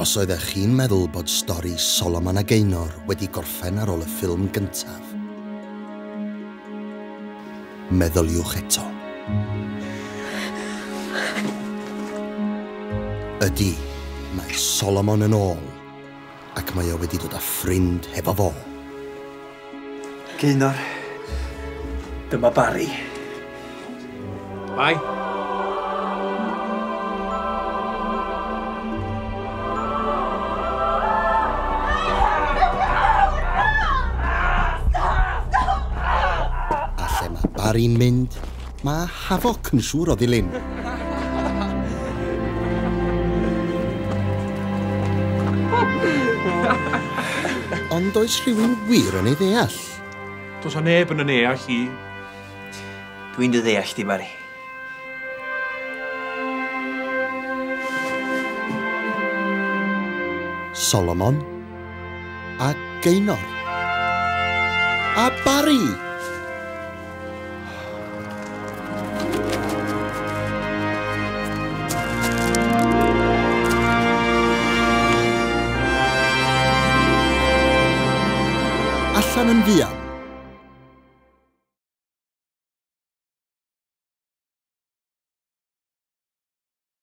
Os oeddech chi'n meddwl bod stori Solomon a Gaynor wedi gorffen ar ôl y ffilm gyntaf, meddyliwch eto. Ydy, mae Solomon yn ôl, ac mae o wedi dod â ffrind hefo fo. Gaynor, dyma Barry. Bye. A lle mae Barry'n mynd, mae Hafoc yn siŵr o ddilyn. Ond oes rhywun wir yn ei ddeall? Does 'na neb yn 'y neall i. Dwi'n dy ddeall di, Barry. Solomon a Gaynor a Barry. Allan yn fuan.